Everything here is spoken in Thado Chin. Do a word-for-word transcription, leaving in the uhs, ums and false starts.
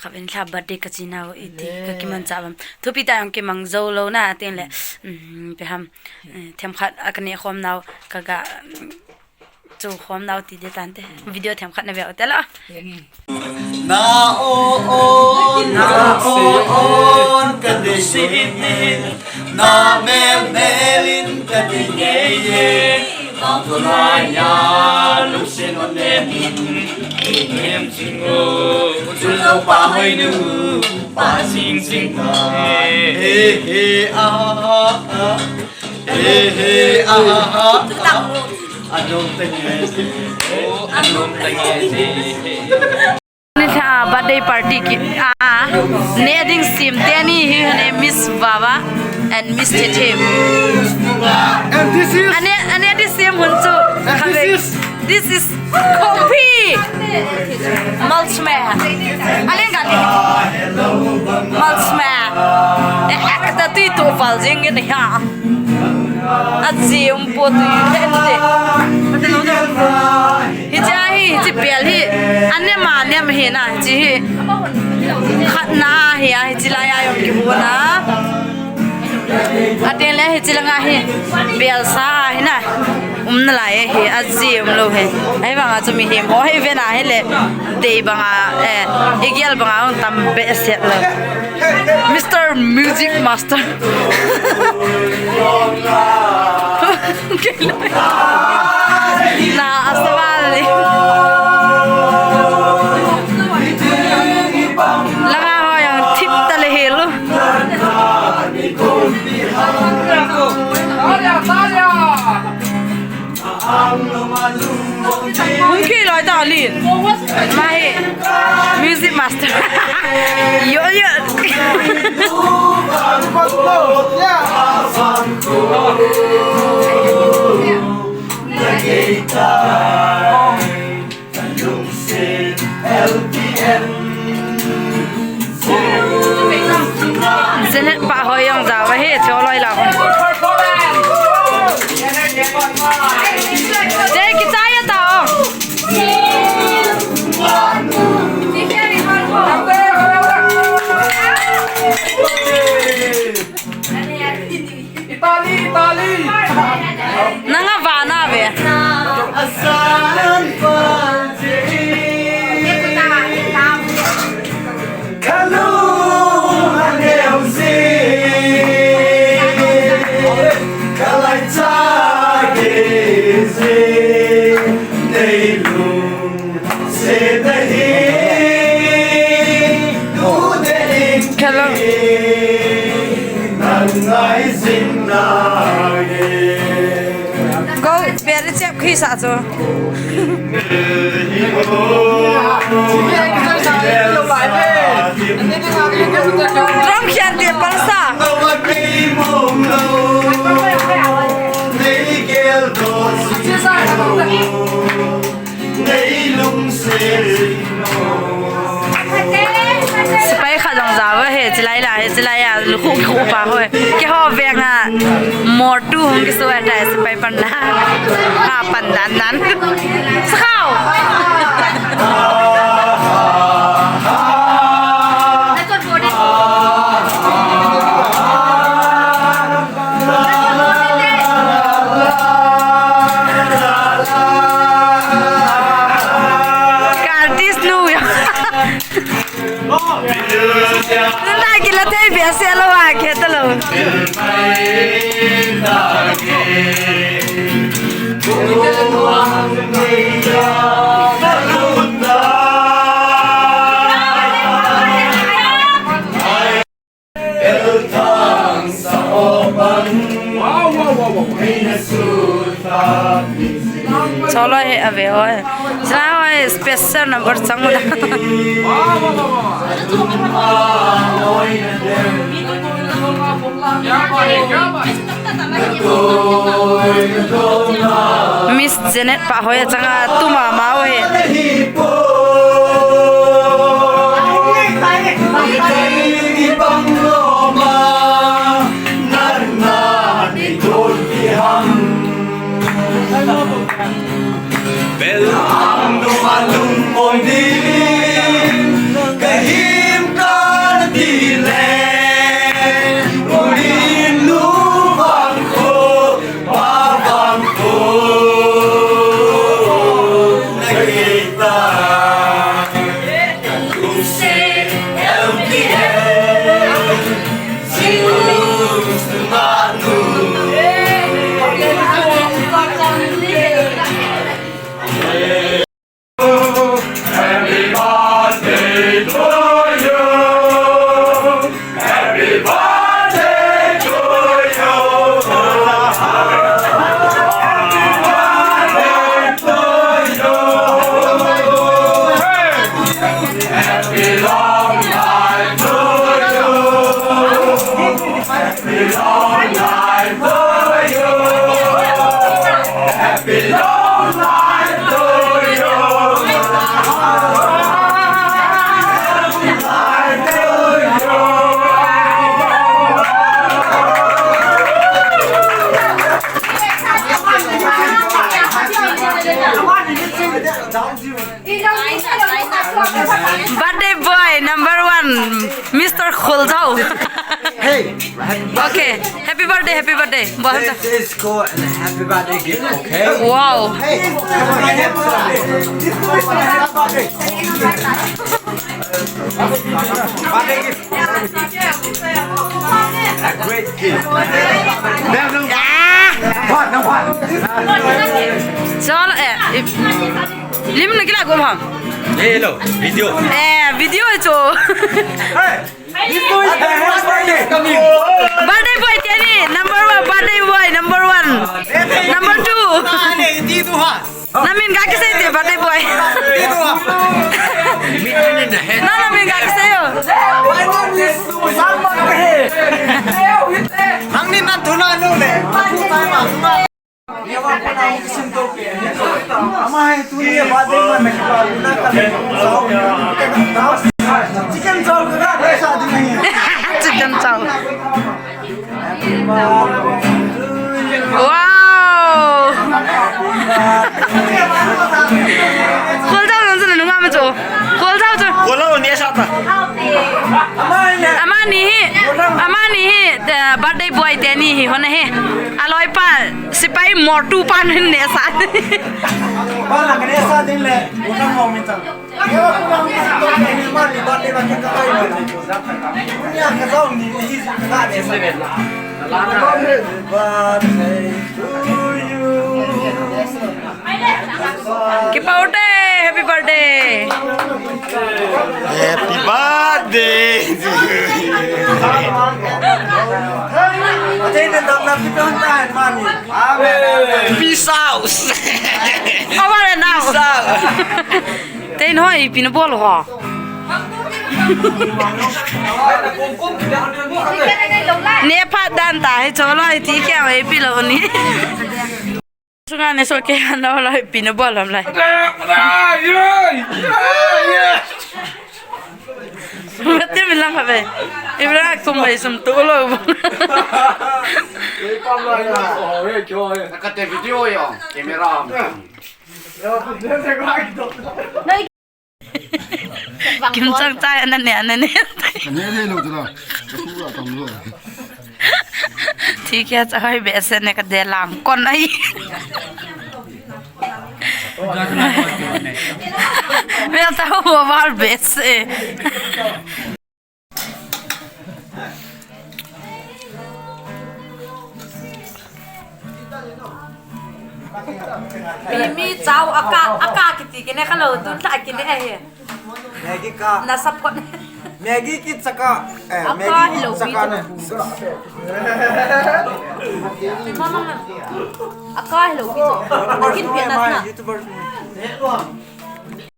Aven lha birthday ka chi nau iti ka kiman cha bam. Thupi ta jong kimang jou lou na tin le. Um, pe ham. Eh, themkhat a ka ne khom nau ka ga, um, chu khom nau ti de tan te. Video themkhat na ve u te la. Na o o, na o o, ka de si ni. Na mel mel in ka ti ngei e. Bang ko na ya, lungsen o nem in, nem sing o, chul lo pa hoi nu, pa sing sing ta. He, he, ah, ah, ah. He, he, ah, ah, ah, ah. Anung te nge si. Oh, anung te nge si. Ni tha birthday party ki, ah, ne ding sim teni hi ne Miss Wawa and Miss Thethe. And this is Ane, ane ding sim hun chu. And this is This is coffee. Malsme. Alen ga ni. Malsme. Eh, eh, ka ta tui tu val jing ni ha. Aji um po tu ente. Hiche hi, hiche bel hi. Ane ma ne ma hi na, hiche hi. Khat na hi a, hiche la ya yong ki bu na. Atin le hiche langa hi. Bel sa hi na. Um na lai hi, aji um lou hi. Ahivanga chu mihem ho hi ve na hi le. Dei banga, eh, i gel banga hung tam behseh lou. Mister Music Master. Na asawal ni. Langa ho jong thip ta le hi lou. Hung kei loi ta lin. Mai. Music master. Yo, yo. Janet pa hoi jong jao ahi, cho loi la. Jai kichai ta o. Itali, Itali. Nanga vana ve. Asan panji. Kalu haneusi. Kalai chagezi. Neilu. Hello. Ko, beri chep khi sa chu. Drum khian ti pal sa. Sepai khat jong jao ahi, chilai la, chilai a, lukhu khu pa hoi. Keiho veng a, motor hung kisu ahi tai, sepai pan la. Ha, pan dan dan. Sakhao. Ka artist nu ya. Nuna kila thei behseh lou a, khe talou. Cholo he ave oi. Chila oi special number chang da. Miss Janet pa hoi changa tuma mau he. Bel ang numa lungmong din, kahim Birthday boy number one, Mister Kholjao. Hey. Okay. Happy birthday, happy birthday. This is cool and happy birthday gift, okay? Wow. Hey. Birthday gift. A great gift. Chalo, eh, lim na kila ko ham. Hello, video. Eh, video cho. Hey, this boy is coming. Birthday boy teni, number one, birthday boy, number one. Number two. Namin kakisei te, birthday boy. Na, namin kakisei o. Nangni nan thuna nu le. Ama hai tuni birthday man na kipa na ka. Chicken chow ka sa di nahi. Chicken chow. Wow! Kholjao jong chu nunga ma chu. Kholjao chu. Kholjao ni sa ta. Amani hi, amani hi, eh, birthday boy teni hi hon ahi. Aloipa, sipai mortu pa nin nesa. Ba la ka nesa din le, kholjao mo mi ta. Kipa u te, happy birthday. Happy birthday. Peace out. Over and out. Peace out. Tein hoi, ipi na bol ho. Ne phat dan ta, hi cholo, hi ti kya, hi pi lo ni. Sunga ne so ke han lo lo, ipi na bol ham lai. Mati bilang ha be. Ibra kum bai sum tu lo. Ka te video yo, camera. Kimchang chai ana ne, ana ne. Ka ne le lo tu la. Ka tu la tam lo. Thikya cha hoi behseh ne ka de lang kon ai. Mel ta ho var behseh. Mimi chao aka, aka kiti kine kalo, tu ta kine ahi. Maggi ka. Na support. Maggi ki chaka, eh, aka Maggi ki lo chaka pi ne. Aka lo pi. Akin pi na na. YouTuber.